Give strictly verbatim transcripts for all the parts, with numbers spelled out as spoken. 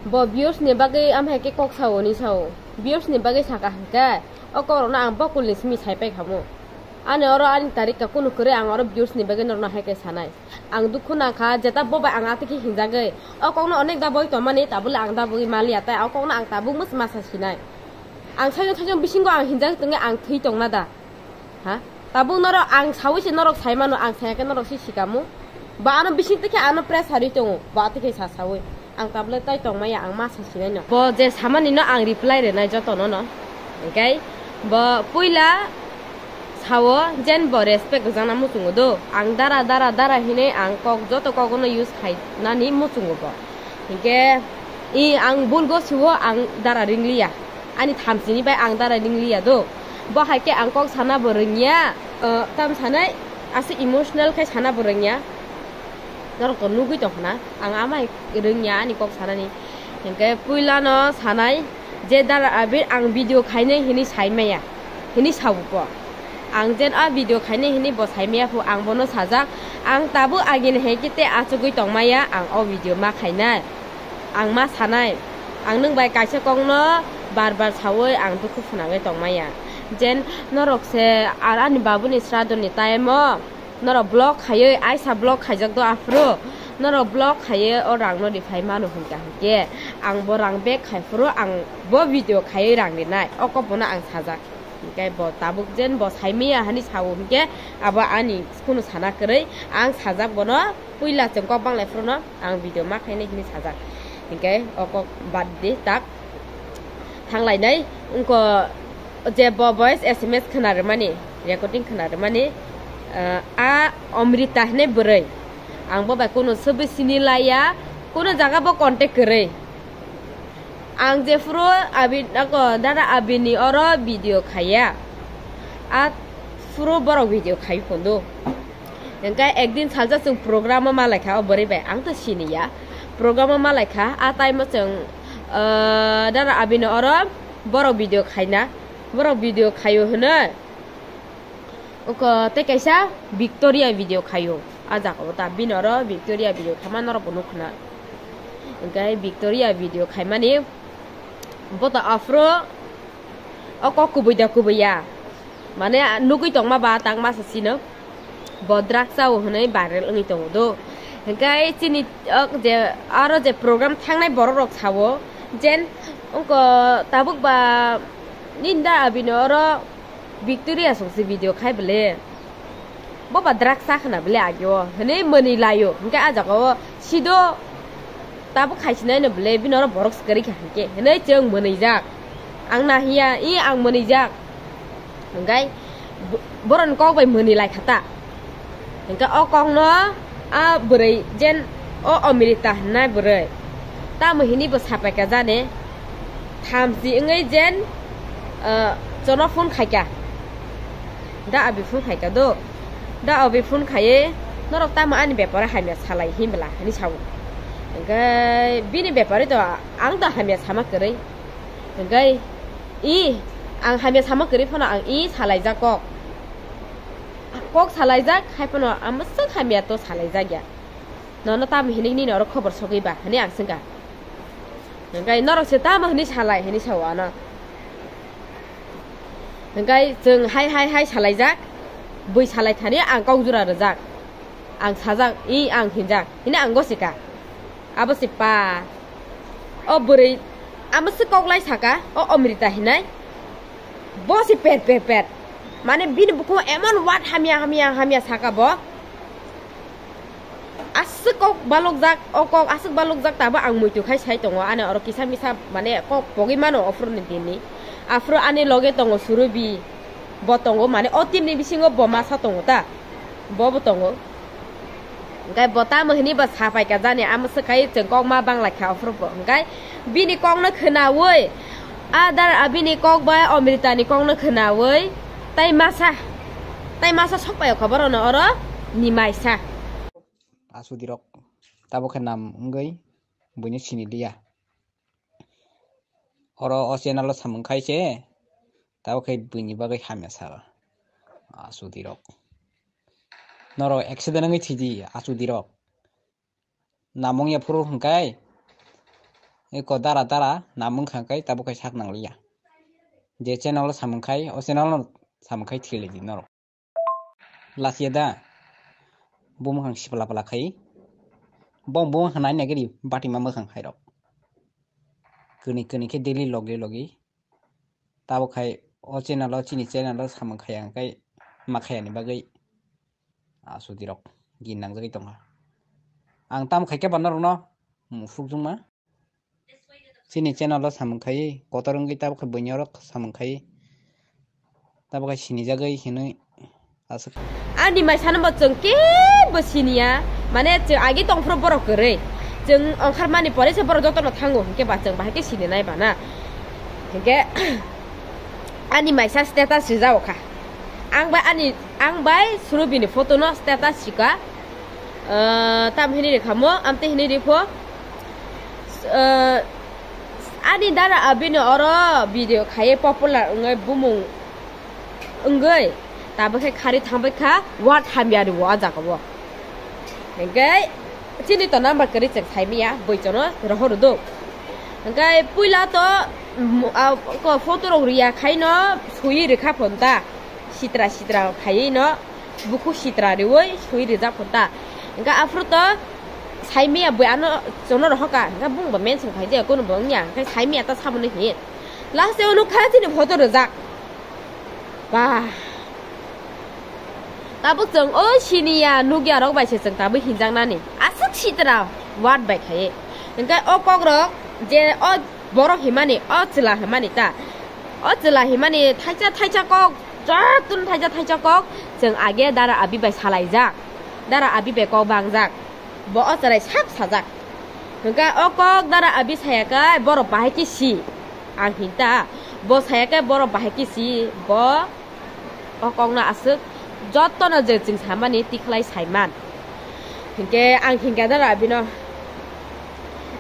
Bo viewers ni bagwi amhai khe kok sao ni sao. Viewers ni bagwi saka hwnkhe o kok rokno ang bokulni simi sai pai khamu. Ani oro ani tarika kunu kwrwi ang oro viewers ni bagwi norokno hai khe sanai. Ang dukhu nangkha jeta bo bai ang atwkhe hinjagwi. O kokno onek da boi tongmani tabule ang da boi maliya tai o kokno ang tabuk masa sinai. Ang sajwk sajwk bisingo ang hinjagwi tongwi ang thwi tongna da. Ha? Tabuk norok ang sawi se norok sai mano, ang saya khe norok se sikamu. Ba ano bising tikhe ano press harwi tongo, ba tikhe sa sawi. Ang tablet tai tongmaya, ang ma sa sinai no. Bo je samani no ang reply renai joto no no. Hingkai bo puila sao jen bo respect rwjakna muchungo do. Ang dara dara dara hinwi ang kok joto kok no use khainani muchungo bo. Hinkhe i ang bulgo siwo ang dara ringliya. Ani thamsini bai ang dara ringliya do. Bo hai khe ang kok sana bo rwngya, uh, tam sanai ase emotional khai sana bo rwngya. Norok to nugui tong khna, ang amai rwngya ani kok sanani. Hinkhe puilano sanai je dara abir ang video khainai hinwi saimaya, hinwi sabuko. Ang jen a video khainai hinwi bo saimaya phu ang bono sajak, ang tabuk agini hai khe te achugui tongmaya ang o video ma khainai. Ang ma sanai, ang nwng bai kaisa kokno bar bar sawi ang dukhu phunangwi tongmaya. Jen norok se ar ani babuni sradoni time o norok block khaiwi aisa block khaijak do aphuru norok block khaiwi o rangno riphai mano hwnkha hwnkhe ang bo rang back khai phuru ang bo video khaiwi rang rinai o kokbono ang sajak. Hwnkhe bo tabuk jen bo saimaya hani sao hwnkhe abo ani kunu sana kwrwi ang sajak bono. Puila chwng kok banglai phuru no ang video ma khainai hinwi sajak. Hinkhe o kok bad di tak thanglainai wngkha je bo voice S M S khna rwmani, recording khna rwmani, ah, a Amrita hinwi bwrwi. Ang bo bai kunu sobi sini laiya, kunu jaga bo contact kwrwi. Ang jephuru abi, ako, dada abini oro video khaiya. A phuru borok video khai phundu. Hingkhe ekdin salsa chwng program o malaikha o bwrwi bai. Ang to siniya. Program o malaikha. A time o chwng, ah, dada abini oro borok video khaina. Borok video khaio hwnwi. Oko tei kaisa Victoria video khaio. A jaga o ta bini oro Victoria video khama norok bo nukha na. Hingkhe Victoria video khaimani bo ta aphuru o kok kubui da kubui ya. Mane nugui tongma ba tang masa sino. Bo drugs chao hwnwi viral wngwi tongo do. Hingkhe chini o je aro je program thangnai borok rok sao jen oko tabuk ba ninda abini oro Victoria songsi video khai bele. Bo ba drugs cha khna bele agio. Hwnwi mwnwi laio. Hwnkhe a jaga o sido tabuk khaisinai no bele bini oro borok swkari kha hwnkhe. Hwnwi chwng mwnwi jak. Ang nahiya, i ang mwnwi jak. Hwnkhe bo-, boroni kok bai mwnwi lai kha ta. Hwnkhe o kokno a bwrwi jen o Amrita hwnnai bwrwi tamo hinwi bo sapai kha jani thamchi wngwi jen, ah, chono phone khai kha. Da abi phone khai kha do. Da abi phone khaiwi norok tamo ani bepare hamya salai hinbwla hinwi sao. Hwnkhe bini bepare to ang da hamya sama kwrwi. Hwnkhe i ang hamya sama kwrwi phano ang i salaijak kok. Kok salaijak hai phano ang mwswk hamya to salaijak ya. Nono tamo hinwi nini oro khobor sogwi ba hinwi ang swngkha. Hwnkhe norok se tamo hinwi salai hinwi sao ano. Hwnkhe chwng hai hai hai salaijak, bui salai thani ang kok jora rwjak. Ang sajak, i ang hinjak, hini ang gosika. Abo se pa. O bwrwi, amo se kok lai saka, o Amrita hinai. Bo se pet pet pet. Mane bini bukhungo emon word hamya hamya hamya saka bo. Aswk kok balokjak, o kok aswk balokjak tabo ang muitu khai sai tongo. Ani oro kisa misa mane kok pogwi mano ophuru ni dini. Aphuru ani loge tongo Surubi. Bo tongo mane o team ni bisingo bo masa tongo ta. Bo bo tongo. Hwnkhe bo tamo hinwi bo sapai kha jani, amo swkhai chwng kok ma bang lai kha, aphuru bo. Hwnkhe bini kokno khwnaui, adar, ah, bini kok bai Amrita ni kokno khwnaui, tai masa, tai masa sok pai kha borok no oro ni maisa. Asudi rok tabuk khe nam wngwi buino sini liya. Oro o channel o samung khai se, tabuk khe buini bagwi hamya sal. Asudi rok. Norok accident wngwi thidi, asudi rok. Namung ya phuru hwnkhe, Eko dara dara nam wngkha khe tabuk khe sak nangliya. Je channel o samung khai, o channel no samung khai thili di norok. Lasiya da. Bo mwkhang sipla pla khai. Bo bo mwkhang nai nai gari bati ma mwkhang khai rok. Kuni kuni khe daily logi logi. Tabuk khai o channel o chini channel o samung khai ang khai ma khaya ni bagwi. Asudi rok gin nang jagwi tongkha. Ang tam khai khe ba norok no musuk jungma. Chini channel o samung khai kotor wngwi tabuk khai buini oro samung khai tabuk khai sinijagwi hinwi aswk. Ani mai sana bo chwng kebo siniya, mane chwng agi tongphuru borok kwrwi. Chwng ongkhar mani pore se borok jotono thango hinkhe ba chwng bahai khe sininai bana. Hinkhe ani maisa status rijao kha. Ang bai ani, ang bai Surubini photo no status sika. Ah, tam hini ri khamo, amte hini ri pho. Ah, ani dara abini oro video khaye popular wngwi bumung wngwi tabuk khe khari thangbai kha, word hamya ri o ah jaga o. Hinkhe chini to number kwrwi chwng saimanya, bwsano rohor do. Hinkhe puila to, mm, ah, ko photo rok riya khaino sui rikha phonta. Sitra sitra khaiwi no bukhuk sitra riwi sui rijak phunta. Hinkhe aphuru to saimanya bui ano chono rohorka. Hinkhe bungba mention khaijaya, kunubo wngya. Hinkhe saimanya ta samani hi. Last o nukha chini photo rijak. Ba. Tabuk chwng o siniya nukya rok bai se chwng tabuk hinjaknani. Aswk sitra word bai khaiwi. Hinkhe o kokrok je o Borok himani, o chwla himani ta. O chwla himani thaisa thaisa kok, jotono thaisa thaisa kok, chwng age Dara Abi bai salaijak. Dara Abi bai kok bangjak. Bo o chwrai sap sajak. Hwnkhe o kok Dara Abi saya khe borok bahai khe si. Ang hinta, bo saya khe borok bahai khe si, bo O kokno aswk jotono je chwng samani tikhlai saiman. Hinkhe ang hinkha da Rabino,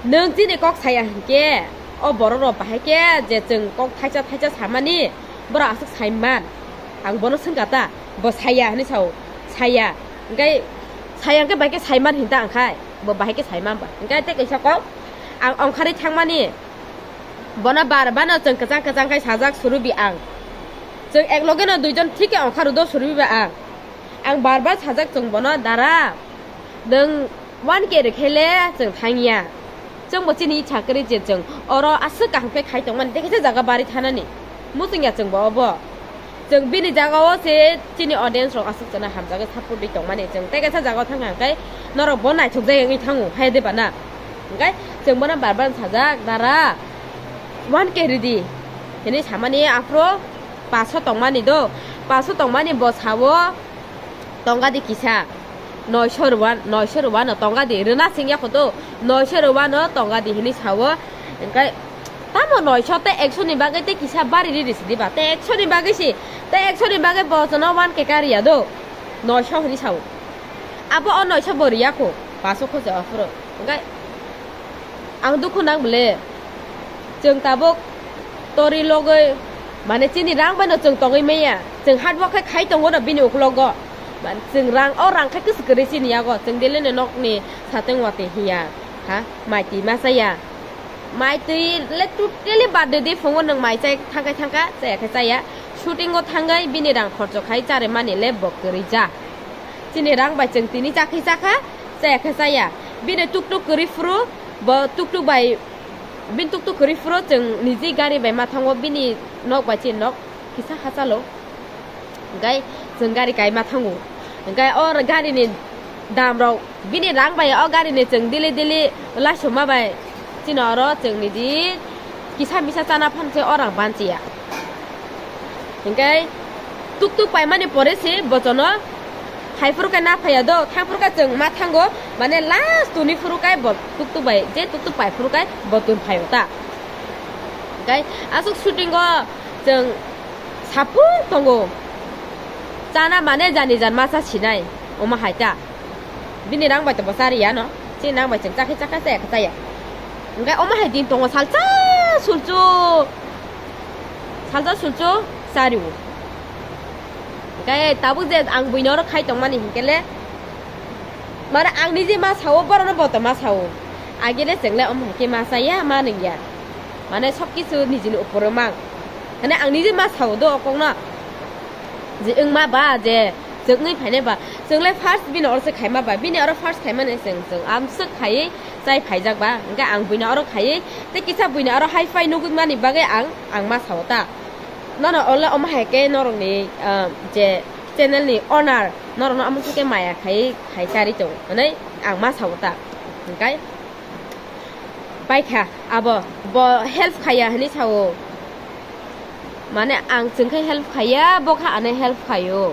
"Nwng chini kok saya hinkhe o borok rok bahai khe je chwng kok thaisa thaisa samani borok aswk saiman." Ang bono swngkha ta, bo saya hinwi sao, saya. Hinkhe saya hinkhe bahai khe saiman hinta ang khai, bo bahai khe saiman ba. Hinkhe tei kaisa kok ang ongkharwi thangmani. Bono bar bar no chwng kwchang kwchang khai sajak Surubi ang. Chwng ek loge no duijon thik khe ongkha rwdo Surubi bai ang. Ang bar bar sajak chwng bono, "Dara, nwng one K rwkhe le chwng thangya." Chwng bo chini icha kwrwi je chwng oro aswk kaham khe khai tongmani, tei kaisa jaga bari thanani. Muchungya chwng bo obo. Chwng bini jagao se chini audience rok aswk chwngno hamjagwi support rwi tongmani. Chwng tei kaisa jagao thangkha hwnkhe norok bo naithokjak wngwi thango, hai de bana? Hwnkhe chwng bono bar bar sajak, "Dara, one K ridi," hinwi samani, aphuru paso tongmani do, paso tongmani bo sao, "Tongadi kisa." Noisho rwano, noisho rwano tongadi, rwna singya kho to, noisho rwano tongadi hinwi sao. Hwnkhe tamo noisho tei ekso ni bagwi tei kisa bari riri sidi ba, tei ekso ni bagwi si, tei ekso ni bagwi bo chwngno one K ka riya do, noisho hinwi sao. Abo o noisho bo riya kho, paso kho se aphuru. Hwnkhe Ang dukhu nang bole. Chwng tabuk tori logoi, mane chini rang bai no chwng tongwi manya. Chwng hard work khai khai tongo no bini uklogo. Man chwng rang, o rang khai kwswk kwrwi chini yago. Chwng daily no nokni sateng watwi hiya. Ha? Mai twi ma chaya. Mai twi le totally bad de di phungo nwng mai chai thangkai thangka, chaya khe chaya. Shooting o thangwi bini rang khorcho khai chare mani le bo kwrwi ja. Chini rang bai chwng tini chakhi chakha, chaya khe chaya. Bini tuktuk kwrwi phuru, bo tuktuk bai, bini tuktuk kwrwi phuru chwng niji gari bai ma thango, bini nok bai chini nok kisa hachalo. Hwnkhe chwng gari kai ma thango. Hwnkhe o gari ni dam rok, bini rang bai o gari ni chwng daily daily laisuma bai chini oro chwng niji kisa misa chana phan se o rang banchiya. Hwnkhe tuktuk paimani pore se bochono hai phuru khe na phaiya do, thang phuru khe chwng ma thango, mane last tuni phuru khe bo tuktuk bai, je tuktuk pai phuru khe bo tun phaio ta. Hwnkhe aswk shooting o chwng sapung tongo, chana mane jani jan masa sinai, omo hai ta. Bini rang bai to bo chariya no. Chini rang bai chwng chakhe chakhe chaya khe chaya. Hwnkhe omo hai din tongo salsa sulchu. Salsa sulchu chariwo. Hwnkhe tabuk je ang buino oro khai tongmani hinkhe le. Mane ang nije ma sao, borokno bo to ma sao. Agele chwngle omo hai khe ma chaya, ma nungya. Mane sob kisu nijini uporo mang. Mane ang nije ma sao do okokno. Je wngma ba je chwngwi phainai ba. Chwngle first bini oro se khaima ba. Bini oro first khaimani chwng, chwng amswk khaiwi chai phaijak ba. Hwnkhe ang buino oro khaiwi tei kisa buino oro hi-fi nugwi mani bagwi ang, ang ma sao ta. Nono ole omo hai khe norokni, ah, je channel ni owner norokno omo hai khe maya khai, khai chari tongo hwnwi ang ma sao ta. Hwnkhe paikha abo, bo help khaiya hwnwi sao. Mane ang chwngkhe help khaiya, bo kha ano help khaio.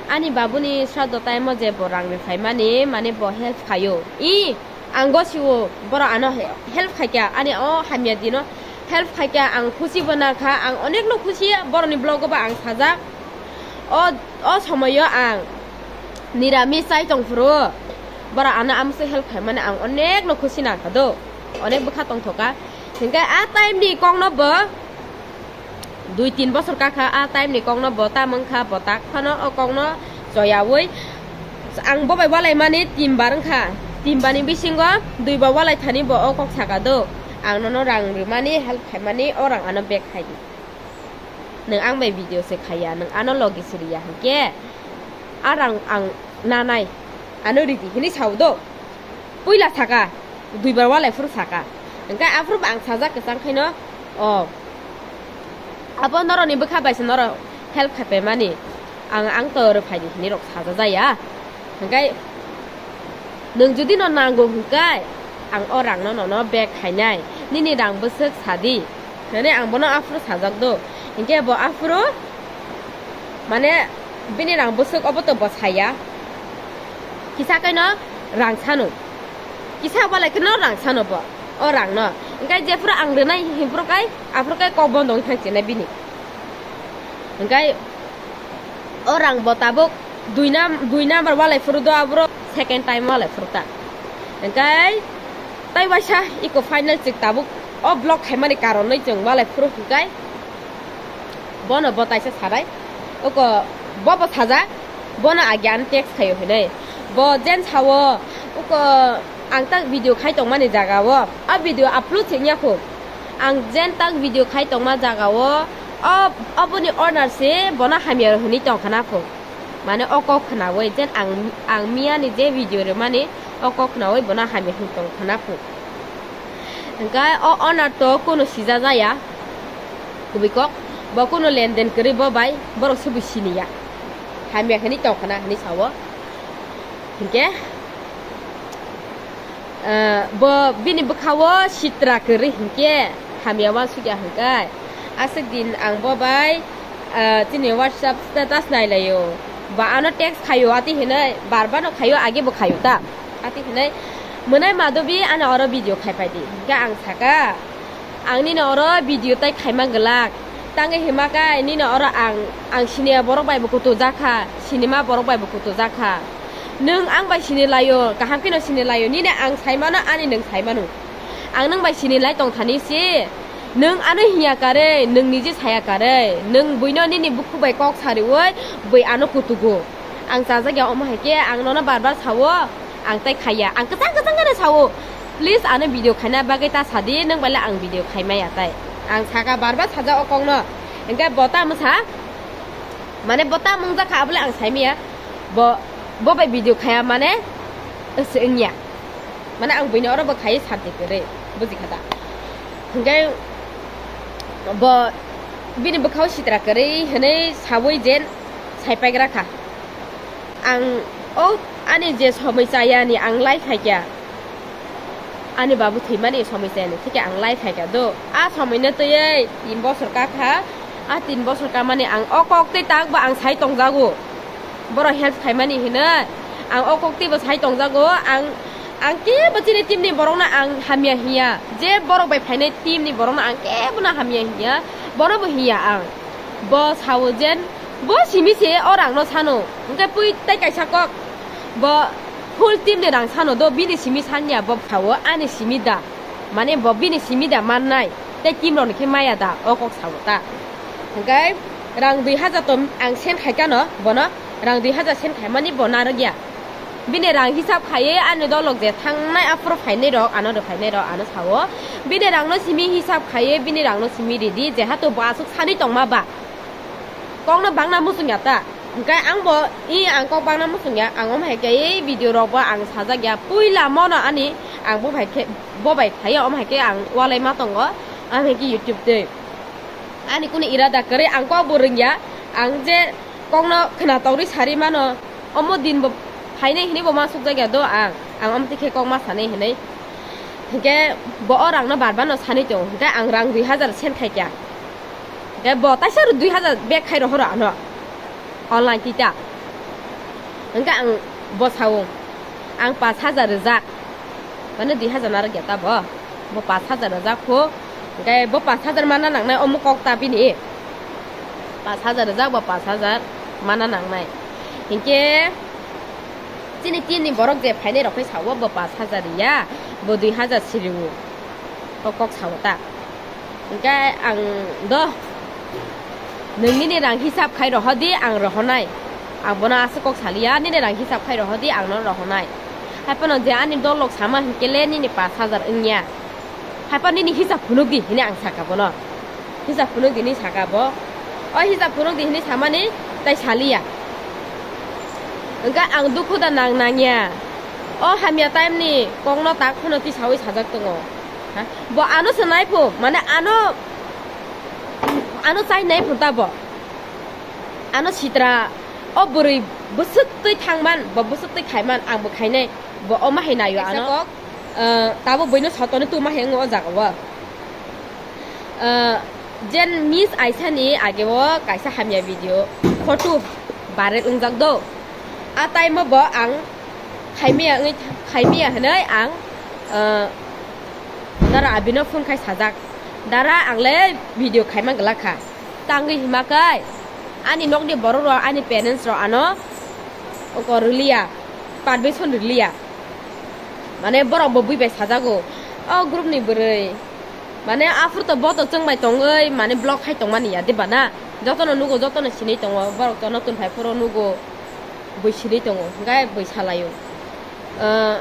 Ani babuni sraddho time o je bo rang rwphaimani, mane bo help khaio. I, ang gosio, borok ano he-, help khaikha, ani o hamya dino help khaikha, ang khusi bo nangkha, ang onekno khusi, borokni vlog o bo ang sajak. O, o somoyo ang niramis chai tongphuru, borok ano amswk help khaimani ang onekno khusi nangkha do, onek bwkha tongthoka. Hinkhe a time ni kokno bo dui tin bosor kakha, a time ni kokno bo ta mangkha, bo tak phano o kokno choyaui ang bo bai walaimani tin bar wngkha. Tin bani bisingo dui ba walai thani bo o kok saka do, ang nono rang rwmani, help khaimani, o rang ano back khai di. Nwng ang bai video se khaiya, nwng ano logi siriya hinkhe a rang ang nanai, ano ridi hini sao do. Puila saka, duibar walai phuru saka. Hwnkhe aphuru bo ang sajak kwchang khaino, o, abo norokni bwkha bai se norok help khaipaimani, ang, ang to rwphaidi hinwi rok sajajaya. Hwnkhe nwng jodi no nango hwnkhe, ang o rangno nono back khainai, nini rang bwswk sadi. Hwnwi ang bono aphuru sajak do. Hinkhe bo aphuru, mane, bini rang bwswk obo to bo saya. Kisa kaino rang sano. Kisa walai kheno rang sano bo. O rangno. Hinkhe jephuru ang rwnai hinphuru kai, aphuru kai kok bondo wngwi thang chinai bini. Hinkhe o rang bo tabuk dui nam-, dui number walai phuru do, aboro second time walai phuru ta. Hinkhe tai waisa iko final chik tabuk o vlog khaimani karonwi chwng walai phuru hinkhe bono bo taisa sanai. Oko bo bo sajak, bono age ano text khaio hinwi. Bo jen sao, oko ang tak video khai tongmani jaga o, a video upload se wngya kho. Ang jen tak video khai tongma jaga o, o, oboni owner se bono hamya rw hwnwi tongkha na kho. Mane o kok khnaui jen ang, ang miyani je video rwmani o kok khnaui bono hamya hwn tongkha na kho. Hwnkhe o owner to kunu sija jaya, kubui kok, bo kunu lenden kwrwi bo bai borok se bo siniya. Hamya hwnwi tongkha na hwnwi sao. Hinkhe, ah, bo bini bwkhao sitra kwrwi hinkhe hamya uansukya hwnkhe. Aswk din ang bo bai, ah, chini WhatsApp status nailaio. Ba ano text khaio, ati hinwi bar bar no khaio, age bo khaio ta. Ati hinwi, "Mwnai Madhabi, ano oro video khai pai di." Hinkhe ang saka, Ang nini oro video tai khaima glak. Tangwi hima kai nini oro ang, ang siniya borok bai bo kutu jakha, sinima borok bai bo kutu jakha. Nwng ang bai sini laio, kaham kheno sini laio. Nini ang sai mano, ani nwng sai mano. Ang nwng bai sini lai tong thani si. Nwng ano hiya kare, nwng niji saya kare. Nwng buino nini bukhu bai kok sariui, bui ano kutugo. Ang chajak ya omo hai khe, ang nono bar bar sao. Ang tai khaiya, ang kwchang kwchang gana sao, "Please, ano video khaina bagwi ta sadi, nwng bai le ang video khaimaya tai." Ang saka bar bar sajak o kokno. Hinkhe bo ta mwsa, mane bo ta mungjakha, abole ang saimaya. Bo, bo bai video khaya mane, se wngya. Mane ang buino oro bo khaiwi santi kwrwi, bujikha da. Hinkhe bo bini bwkhao sitra kwrwi hwnwi saui jen sai paigra kha. Ang o ani je somoi chayani ang lai phaikha, ani babu thwimani somoi chayani thikhe ang lai phaikha do. A somoino twiwi tin bosor kakha, a tin bosor kamani ang o kok tei tak bo ang sai tongjago. Borok help khaimani hinwi ang o kok tei bo sai tongjago. Ang, ang kebo chini team ni borokno ang hamya hiya, je borok bai phainai team ni borokno ang kebono hamya hiya, bono bo hiya ang. Bo sao jen, bo simi se o rangno sano. Hwnkhe pui tei kaisa kok, bo full team ni rang sano do, bini simi sanya bo sao, ani simi da. Mane bo bini simi da mannai, tei team rokni khe maya da, o kok sao ta. Hwnkhe rang dui hajar to ang send khaikha no bono, rang dui hajar send khaimani bo narwkya. Bini rang hisab khaiwi ani dolok je thangnai aphuru phainai rok, ano rw phainai rok, ano sao. Bini rangno simi hisab khaiwi bini rangno simi ridi, jehatu bo aswk sani tongma ba. Kokno bangna muchung ya ta. Hwnkhe ang bo, i ang kok bangna muchung ya, ang omo hai khe ei video rok bo ang sajak ya. Puila mono ani ang bo bai khe, bo bai khaio, omo hai khe ang walai ma tongo, omo hai khe YouTube twi. Ani kunu irada kwrwi, ang kok bo rwngya, ang je kokno khwna torwi sari mano, omo din bo phainai hinwi bo ma sukjak ya do ang, ang omo twi khe kok ma sanai hinwi. Hinkhe bo o rangno bar bar no sanwi tongo, hinkhe ang rang dui hazar send khai kha. Hinkhe bo taisa rw dui hazar back khai rohoro ano. Online tita. Hwnkhe ang bo sao, ang pash hazar rwjak. Mane dui hazar narwk ya ta bo. Bo pash hazar rwjak kho. Hwnkhe bo pash hazar mana nangnai omo kok ta bini. Pash hazar rwjak bo pash hazar mana nangnai. Hinkhe chini team ni borok je phainai rok khai sao bo pash hazar ya, bo dui hazar siriwo. Kok kok sao ta. Hwnkhe ang do, nwng nini rang hisab khai rohodi, ang rohonai. Ang bono aswk kok saliya, nini rang hisab khai rohodi, ang no rohonai. Haiphano je ani dolok sama hinkhe le nini pash hazar wngya. Haiphano nini hisab phunukdi hinwi ang sakha bono. Hisab phunukdi hinwi sakha bo. O hisab phunukdi hinwi samani tai saliya. Hwnkhe ang dukhu da nang nangya. O hamya time ni kokno tak phano tisawi sajak tongo. Ha? Bo ano se nai phu, mane ano, ano chai nai phu ta bo. Ano sitra, o bwrwi bwswk twi thangman, bo bwswk twi khaiman, ang bo khainai, bo omo hai naio ano. Kaisa kok, eh, tabuk buino sotoni tuma hai wngo o jaga o. Eh, jen Miss Aisa ni age o kaisa hamya video, photo viral wngjak do. A time o bo ang khaimaya wngwi, khaimaya hinwi ang, eh, dara abino phone khai sajak. Dara, ang le video khaima glak kha. Tangwi hima kai, ani nokni borok rok, ani parents rok ano oko rwliya, permission rwliya. Mane borok bo bui bai sajago, o group ni bwrwi. Mane aphuru to bo to chwng bai tongwi, mane vlog khai tongmani ya, diba na? Jotono nugo, jotono sinwi tongo, borok to notun phai phuru nugo, bui sinwi tongo, hwnkhe bui salaio. Ah,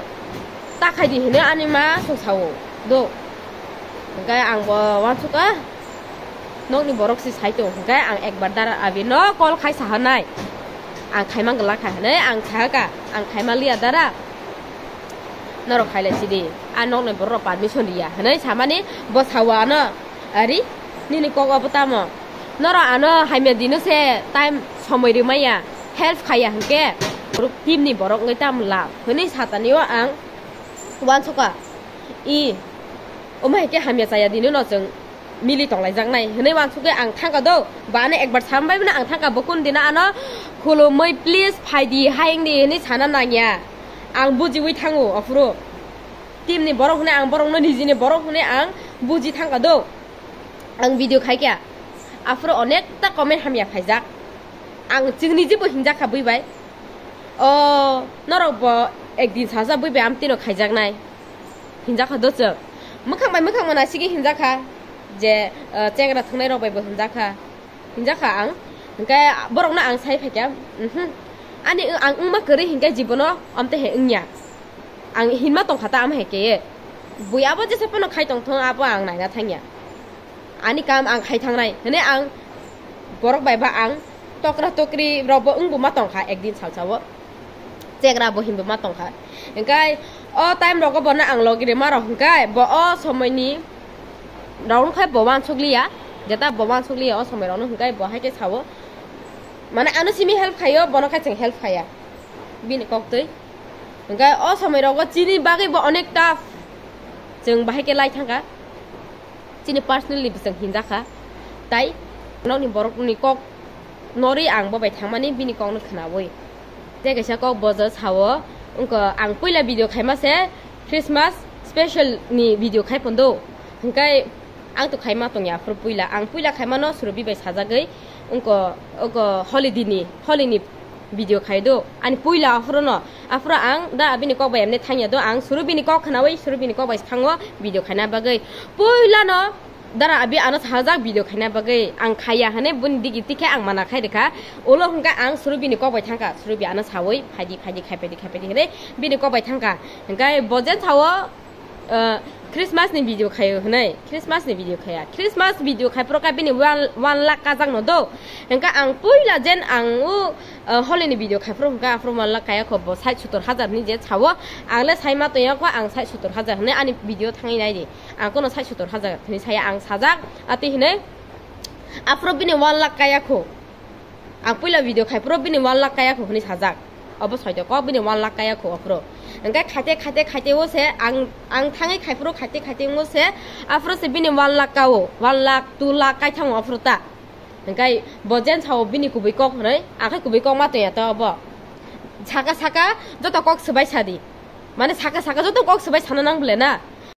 ta khai di hinwi ani ma song sao, do. Hwnkhe ang bo uansukha, nokni borok se sai tongo, hwnkhe ang ekbar dara abino call khai sahanai. Ang khaima glak kha hinwi ang sahaka, ang khaima liya dara. Norok khailai sidi, a nokni borok rok permission riya hinwi samani bo sao ano, ari nini kok abo tamo? Norok ano hamya dino se time somoi rwmaya, help khaiya hinkhe team ni borok wngwi tamo lab hinwi satani o ang uansukha. I, omo hai khe hamya chaya dino no chwng mili tonglaijaknai hinwi uansukhe ang thangkha do. Ba ano ekbar sambai mano ang thangkha, bo kun dina ano khulumwi please phaidi hayungdi hinwi sana nangya. Ang bujiwi thango aphuru. Team ni borok hwnwi ang borokno nijini borok hwnwi ang buji thangkha do. Ang video khaikha. Aphuru onekta comment hamya phaijak. Ang chwngni jibo hinjakha bui bai. O norok bo ekdin saja bui bai amtwi no khaijaknai. Hinjakha do chwng. Mwkhang bai mwkhang mano sigwi hinjakha. Je, eh, chengra thangnairok bai bo hinjakha. Hinjakha ang. Hinkhe borokno ang sai phaikha. Mhm. Ani ang wngma kwrwi hinkhe jibono amtwi hai wngya. Ang hinma tongkha ta ama hai khe. Bui abo jesa phano khai tongthung abo ang naina thangya. Ani kam ang khai thangnai hinwi ang borok bai ba ang tokra tokri rok bo wngbo ma tongkha ekdin salsa o. Chengra bo hinbo ma tongkha. Hinkhe o time rogo bono ang logi rima rok hinkhe bo o somoini rok wngkhe bo uansukliya. Jeta bo uansukliya o somoi rokno hinkhe bo haikhe sao. Mane ano simi help khaio, bono khe chwng help khaiya. Bini koktwi. Hinkhe o somoi rogo chini bagwi bo onek tough. Chwng bahai khe lai thangkha. Chini personally bo chwng hinjakha. Tai nokni borokni kok norwi ang bo bai thangmani bini kokno khwnawi. Tei kaisa kok bo je sao, wngkha ang puila video khaima se Christmas special ni video khai phondo. Hinkhe ang to khaima tongya aphuru puila. Ang puila khaimano Surobi bai sajagwi wngkha, wngkha holiday ni, holi ni video khai do. Ani puila aphuru no, aphuru ang da bini kok bai emne thangya do. Ang Surobini kok khwnawi, Surobini kok bai thango video khaina bagwi. Puila no Dara abi ano sajak video khaina bagwi ang khaiya hwnwi bini digi tikhe ang mana khai rikha. Ulo hwnkha ang Surubi ni kok bai thangkha, Surubi ano sawi phaidi phaidi khai phaidi khai phaidi hwnwi bini kok bai thangkha. Hwnkhe bo je sao, uh, Christmas ni video khaio hwnwi, Christmas ni video khaiya. Christmas video khai phuru kha bini one, one lakh kajak no do. Hwnkhe ang puila jen ang u, uh, holi ni video khai phuru hwnkha aphuru one lakh kaya kho bo sait sottor hajar hwnwi je sao. Ang le sai ma tongya kho ang sait sottor hajar hwnwi ani video thangwi nai di. Ang kono sait sottor hajar hwnwi saya, ang sajak, ati hwnwi aphuru bini one lakh kaya kho. Ang puila video khai phuru bini one lakh kaya kho hwnwi sajak. Obo soito kok bini one lakh kaya kho aphuru. Hwnkhe khaite khaite khaite o se ang, ang thangwi khai phuru khaite khaite o se aphuru se bini one lakh kao, one lakh, two lakh kai thango aphuru ta. Hwnkhe bo jen sao bini kubui kok hwnwi, ang khai kubui kok ma tongya ta obo. Saka saka joto kok swbai sadi. Mane saka saka joto kok swbai sana nang bole na.